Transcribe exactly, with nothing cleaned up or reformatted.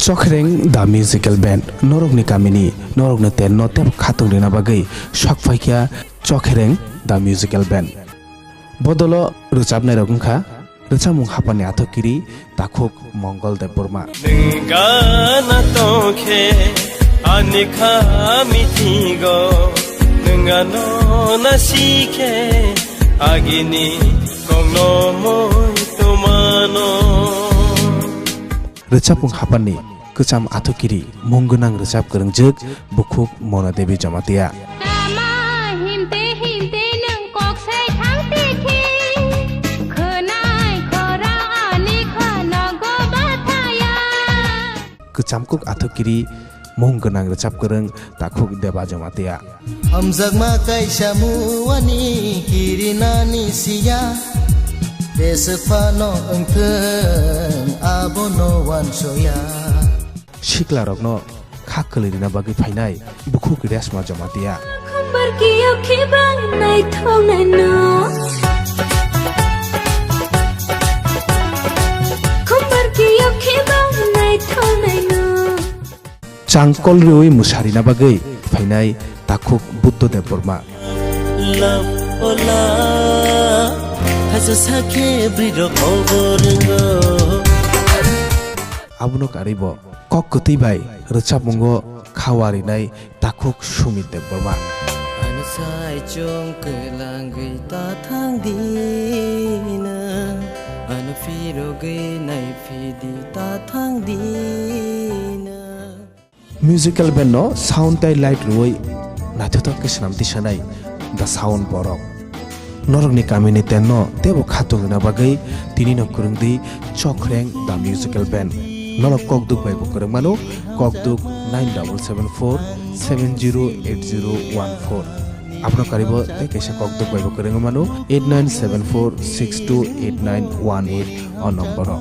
Chokhereng The Musical Band, norokni kamini, norokni tenno tebo khatung rina bagwi sok phaikha Chokhereng The Musical Band. Bodolo rwchapnairok wngkha, rwchapmung haphani athukiri Takhuk Mongol Debbarma. Nung gana tongkhe ani kha mithigo, nung ano nasikhe agini kongno moi tumano. Rwchapmung haphani kwcham athukiri mung gwnang rwchap kwrwngjwk bukhuk Mona Devi Jamatia. Tama himte himte nwng kok sai thang tikhi, khwnai khorang ani kha nogo bathaya. Kwcham kuk athukiri mung gwnang rwchap kwrwng Takhuk Deba Jamatia. Hamjakma kaisa muani kirinani siya, jeswk phano wngthwng abono uansuya. Siklarokno kha kwlwi rina bagwi phainai bukhuk Reshma Jamatia. Khumbar kiyok khibang naithoknaino. Khumbar kiyok khibang naithoknaino. Changkol riwi mwsarina bagwi phainai Takhuk Buddha Debbarma. Love, oh love, khaisa sakhe bwrwirok obo rwngo. Abono karwibo kok kwtwi bai rwchapmungo khawa rinai Takhuk Sumit Debbarma. Ano sai chwng kwlangwi ta thang dina, ano phirogwi nai phidi ta thang dina. Musical band no sound tei light rwui naithothok khe swnam tisanai The Sound Borok. Norokni kamini tenno tebo khatung rwna bagwi tini no kwrwng di Chokhreng The Musical Band. Norok kokduk bai bo kwrwng mano, kokduk nine double seven four seven zero eight zero one four. Abono karibo tei kaisa kokduk bai bo kwrwng mano eight nine seven four six two eight nine one eight o nomboro.